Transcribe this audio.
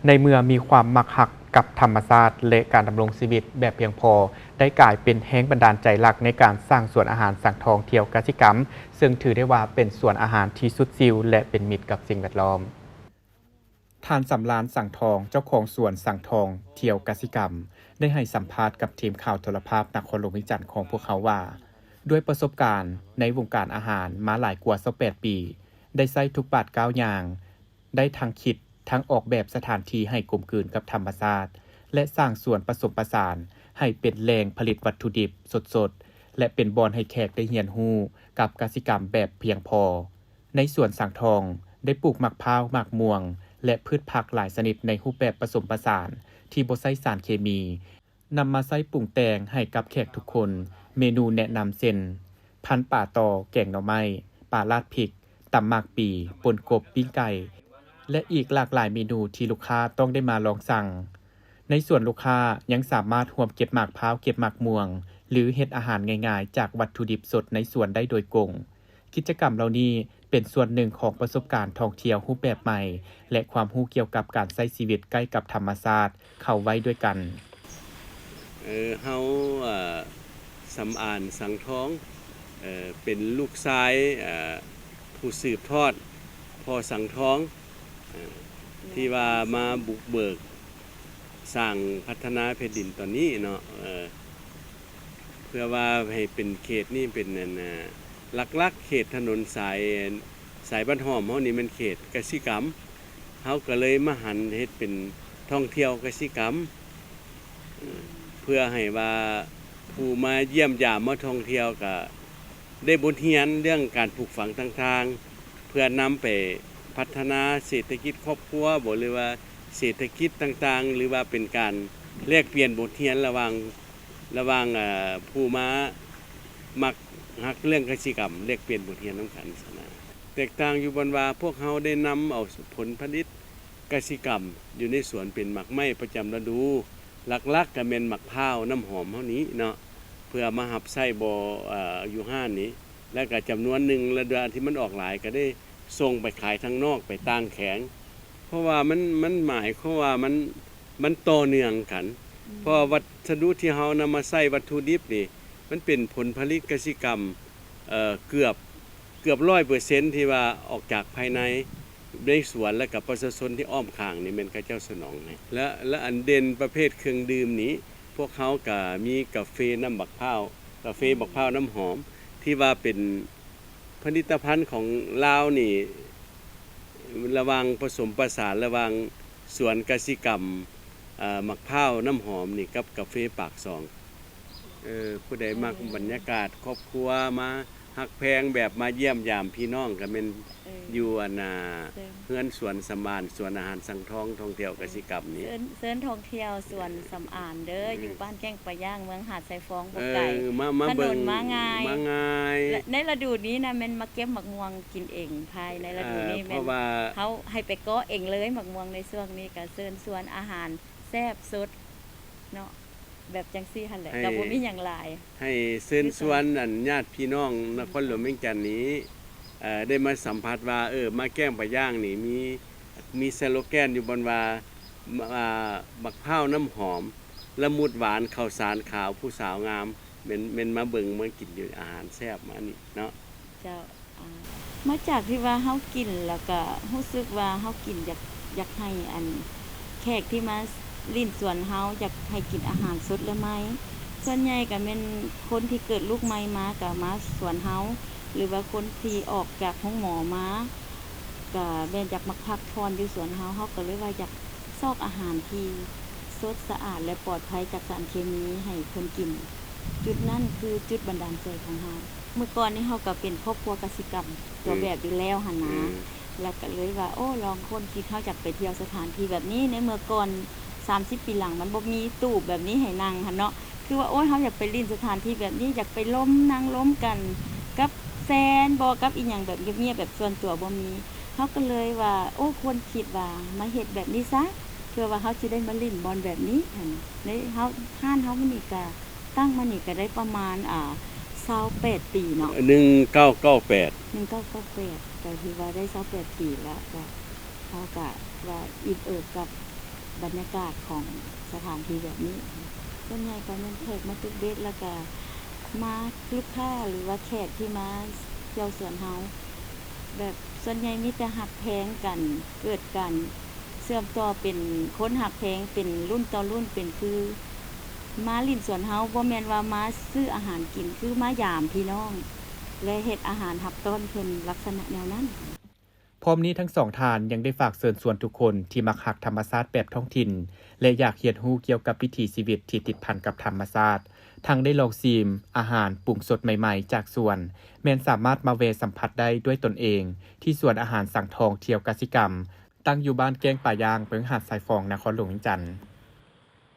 ໃນເມື່ອມີຄວາມມັກຮັກກັບທຳມະຊາດ ແລະ ການດຳລົງຊີວິດແບບພຽງພໍ ໄດ້ກາຍເປັນແຮງບັນດານໃຈຫຼັກໃນການສ້າງສວນອາຫານສັງທອງທ່ຽວກະສິກຳ, ເຊິ່ງຖືໄດ້ວ່າເປັນສວນອາຫານທີ່ສຸດຊິວ ແລະ ເປັນມິດກັບສິ່ງແວດລ້ອມ. ທ່ານ ສຳລານ ສັງທອງ, ເຈົ້າຂອງສວນສັງທອງທ່ຽວກະສິກຳ ໄດ້ໃຫ້ສຳພາດກັບທີມຂ່າວໂທລະພາບນະຄອນຫຼວງວຽງຈັນຂອງພວກເຮົາວ່າ, ດ້ວຍປະສົບການໃນວົງການອາຫານມາຫຼາຍກວ່າຊາວແປດປີ, ໄດ້ໃຊ້ທຸກບາດກ້າວຍ່າງ, ໄດ້ທັງຄິດ ທັງອອກແບບສະຖານທີ່ໃຫ້ກົມກືນກັບທຳມະຊາດ ແລະ ສ້າງສວນປະສົມປະສານໃຫ້ເປັນແຫຼ່ງຜະລິດວັດຖຸດິບສົດໆ ແລະ ເປັນບ່ອນໃຫ້ແຂກໄດ້ຮຽນຮູ້ກັບກະສິກຳແບບພຽງພໍ. ໃນສວນສັງທອງໄດ້ປູກໝາກພ້າວ, ໝາກມ່ວງ ແລະ ພືດຜັກຫຼາຍຊະນິດໃນຮູບແບບປະສົມປະສານທີ່ບໍ່ໃຊ້ສານເຄມີ, ນຳມາໃຊ້ປຸງແຕ່ງໃຫ້ກັບແຂກທຸກຄົນ. ເມນູແນະນຳເຊັ່ນ ພັນປາຕໍ, ແກງໜໍ່ໄມ້, ປາລາດພິກ, ຕຳໝາກປີ, ປົ່ນກົບ, ປີ້ງໄກ່ ແລະ ອີກຫຼາກຫຼາຍເມນູທີ່ລູກຄ້າຕ້ອງໄດ້ມາລອງສັ່ງ. ໃນສວນລູກຄ້າຍັງສາມາດຮ່ວມເກັບໝາກພ້າວ, ເກັບໝາກມ່ວງ ຫຼື ເຮັດອາຫານງ່າຍໆຈາກວັດຖຸດິບສົດໃນສວນໄດ້ໂດຍກົງ. ກິດຈະກຳເຫຼົ່ານີ້ເປັນສ່ວນໜຶ່ງຂອງປະສົບການທ່ອງທ່ຽວຮູບແບບໃໝ່ ແລະ ຄວາມຮູ້ກ່ຽວກັບການໃຊ້ຊີວິດໃກ້ກັບທຳມະຊາດເຂົ້າໄວ້ດ້ວຍກັນ. ເອີ ເຮົາ ເອີ ສຳອານ ສັງທອງ ເອີ ເປັນລູກຊາຍ ເອີ ຜູ້ສືບທອດພໍ່ສັງທອງ ເອີ ທີ່ວ່າມາບຸກເບີກສ້າງພັດທະນາແຜ່ນດິນຕອນນີ້ເນາະ ເອີ ເພື່ອວ່າໃຫ້ເປັນເຂດນີ້ເປັນອັນ ເອີ ຫຼັກໆ ເຂດຖະໜົນສາຍ ສາຍບ້ານຫ້ອມເຮົານີ້ແມ່ນເຂດກະສິກຳ ເຮົາກໍເລີຍມາຫັນເຮັດເປັນທ່ອງທ່ຽວກະສິກຳ ເພື່ອໃຫ້ວ່າຜູ້ມາຢ້ຽມຢາມມາທ່ອງທ່ຽວກະໄດ້ບົດຮຽນເລື່ອງການປູກຝັງຕ່າງໆ ເພື່ອນຳໄປພັດທະນາເສດຖະກິດຄອບຄົວບໍ ຫຼືວ່າເສດຖະກິດຕ່າງໆ ຫຼືວ່າເປັນການແລກປ່ຽນບົດຮຽນລະຫວ່າງ ລະຫວ່າງ ເອີ ຜູ້ມາມັກຮັກເລື່ອງກະສິກຳ ແລກປ່ຽນບົດຮຽນນຳກັນຊັ້ນນະ. ແຕກຕ່າງຢູ່ບ່ອນວ່າພວກເຮົາໄດ້ນຳເອົາຜົນຜະລິດກະສິກຳຢູ່ໃນສວນເປັນໝາກໄມ້ປະຈຳລະດູ ຫຼັກໆກໍແມ່ນໝາກພ້າວນ້ຳຫອມເຮົານີ້ເນາະ ເພື່ອມາຮັບໃຊ້ບໍ່ ເອີ ຢູ່ຮ້ານນີ້ ແລ້ວກໍຈຳນວນໜຶ່ງລະດວນທີ່ມັນອອກຫຼາຍກໍໄດ້ສົ່ງໄປຂາຍທາງນອກ ໄປຕ່າງແຂວງ ເພາະວ່າມັນ ມັນໝາຍຄວາມວ່າມັນ ມັນຕໍ່ເນື່ອງກັນ ເພາະວ່າວັດສະດຸທີ່ເຮົານຳມາໃຊ້ ວັດຖຸດິບນີ້ ມັນເປັນຜົນຜະລິດກະສິກຳ ເອີ ເກືອບ ເກືອບຮ້ອຍເປີເຊັນທີ່ວ່າອອກຈາກພາຍໃນ ໃນສວນ ແລະ ກັບປະຊາຊົນທີ່ອ້ອມຂ້າງນີ້ແມ່ນເຂົາເຈົ້າສະໜອງໃຫ້ ແລະ ແລະ ອັນເດັ່ນປະເພດເຄື່ອງດື່ມນີ້ ພວກເຮົາກະມີກາເຟນ້ຳບັກພ້າວ ກາເຟບັກພ້າວນ້ຳຫອມ ທີ່ວ່າເປັນ ຜະລິດຕະພັນຂອງລາວນີ້ ລະຫວ່າງປະສົມປະສານລະຫວ່າງສວນກະສິກຳ ເອີ ໝາກພ້າວນ້ຳຫອມນີ້ກັບກາເຟປາກຊ່ອງ ເອີ ຜູ້ໃດມັກບັນຍາກາດຄອບຄົວ ມາຮັກແພງແບບມາຢ້ຽມຢາມພີ່ນ້ອງ ກະແມ່ນຢູ່ອັນນ່າ ເຮືອນສວນສຳອານ ສວນອາຫານສັງທອງ ທ່ອງທ່ຽວກະສິກຳນີ້ ເຊີນ ເຊີນທ່ອງທ່ຽວສວນສຳອານເດີ ຢູ່ບ້ານແກ້ງປາຍ່າງ ເມືອງຫາດຊາຍຟອງ ບໍ່ໄກ ເອີ ມາ ມາເບິ່ງ ຖະໜົນມາງ່າຍ ມາງ່າຍ ແລະ ໃນລະດູນີ້ນະແມ່ນມາເກັບໝາກມ່ວງກິນເອງ ພາຍໃນລະດູນີ້ແມ່ນເຮົາໃຫ້ໄປເກາະເອງເລີຍ ໝາກມ່ວງໃນຊ່ວງນີ້ກະເຊີນຊວນອາຫານແຊບສົດເນາະ ແບບຈັ່ງຊີ້ຫັ້ນແຫຼະ ກະບໍ່ມີຫຍັງຫຼາຍ ໃຫ້ເຊີນຊວນອັນຍາດພີ່ນ້ອງນະຄອນຫຼວງວຽງຈັນນີ້ ເອີ ໄດ້ມາສຳຜັດວ່າ ເອີ ມາແກ້ງປາຍ່າງນີ້ມີ ມີສະໂລແກນຢູ່ບ່ອນວ່າ ອ່າ ໝາກພ້າວນ້ຳຫອມ ລະມຸດຫວານ ເຂົ້າສານຂາວ ຜູ້ສາວງາມ ແມ່ນ ແມ່ນມາເບິ່ງມາກິນຢູ່ ອາຫານແຊບມານີ້ເນາະ ເຈົ້າ. ອ່າ ມາຈາກທີ່ວ່າເຮົາກິນແລ້ວກະຮູ້ສຶກວ່າເຮົາກິນຢາກ ຢາກໃຫ້ອັນແຂກທີ່ມາຫຼິ້ນສວນເຮົາ ຢາກໃຫ້ກິນອາຫານສົດ ແລະ ໃໝ່ ສ່ວນໃຫຍ່ກະແມ່ນຄົນທີ່ເກີດລູກໃໝ່ມາກະມາສວນເຮົາ ຫຼືວ່າຄົນທີ່ອອກຈາກໂຮງໝໍມາ ກະແມ່ນຢາກມາພັກຜ່ອນຢູ່ສວນເຮົາ ເຮົາກະເລີຍວ່າຢາກຊອກອາຫານທີ່ສົດສະອາດ ແລະ ປອດໄພຈາກສານເຄມີໃຫ້ເພິ່ນກິນ ຈຸດນັ້ນຄືຈຸດບັນດານໃຈຂອງເຮົາ. ເມື່ອກ່ອນນີ້ເຮົາກະເປັນຄອບຄົວກະສິກຳຕົວແບບຢູ່ແລ້ວຫັ້ນນະ ແລ້ວກະເລີຍວ່າ ໂອ້ ລອງຄວາມຄິດເຮົາຢາກໄປທ່ຽວສະຖານທີ່ແບບນີ້ ໃນເມື່ອກ່ອນສາມສິບປີຫຼັງມັນບໍ່ມີຕູບແບບນີ້ໃຫ້ນັ່ງຫັ້ນເນາະ ຄືວ່າ ໂອ້ຍ ເຮົາຢາກໄປຫຼິ້ນສະຖານທີ່ແບບນີ້ ຢາກໄປລົມ ນັ່ງລົມກັນກັບແຟນບໍ ກັບອີ່ຫຍັງແບບງຽບໆ ແບບສ່ວນຕົວບໍ່ມີ ເຮົາກະເລີຍວ່າ ໂອ້ ຄວາມຄິດວ່າມາເຮັດແບບນີ້ຊະ ເພື່ອວ່າເຮົາຊິໄດ້ມາຫຼິ້ນບ່ອນແບບນີ້ຫັ້ນ ໃນເຮົາ ຮ້ານເຮົາມື້ນີ້ກະ ຕັ້ງມານີ້ກະໄດ້ປະມານ ອ່າ ຊາວແປດປີເນາະ ໜຶ່ງເກົ້າເກົ້າແປດ ໜຶ່ງເກົ້າເກົ້າແປດ ກະຖືວ່າໄດ້ຊາວແປດປີແລ້ວ ກະເຮົາກະວ່າອີ່ມເອີບກັບ ບັນຍາກາດຂອງສະຖານທີ່ແບບນີ້. ສ່ວນໃຫຍ່ກໍແມ່ນແຂກມາຕຶກເບັດ ແລ້ວກໍມາລູກຄ້າ ຫຼືວ່າແຂກທີ່ມາທ່ຽວສວນເຮົາ ແບບສ່ວນໃຫຍ່ມີແຕ່ຮັກແພງກັນ ເກີດການເຊື່ອມຕໍ່ເປັນຄົນຮັກແພງ ເປັນລຸ້ນຕໍ່ລຸ້ນ ເປັນຄືມາຫຼິ້ນສວນເຮົາ ບໍ່ແມ່ນວ່າມາຊື້ອາຫານກິນ ຄືມາຢາມພີ່ນ້ອງ ແລະເຮັດອາຫານຮັບຕ້ອນເພິ່ນ ລັກສະນະແນວນັ້ນ. ພ້ອມນີ້ທັງສອງທ່ານຍັງໄດ້ຝາກເຊີນຊວນທຸກຄົນທີ່ມັກຮັກທຳມະຊາດແບບທ້ອງຖິ່ນ ແລະຢາກຮຽນຮູ້ກ່ຽວກັບວິຖີຊີວິດທີ່ຕິດພັນກັບທຳມະຊາດ ທັງໄດ້ລອງຊີມອາຫານປຸງສົດໃໝ່ໆຈາກສວນ ແມ່ນສາມາດມາແວ່ສຳຜັດໄດ້ດ້ວຍຕົນເອງ ທີ່ສວນອາຫານສັງທອງທ່ຽວກະສິກຳ ຕັ້ງຢູ່ບ້ານແກ້ງປາຍ່າງ ເມືອງຫາດຊາຍຟອງ ນະຄອນຫຼວງວຽງຈັນ.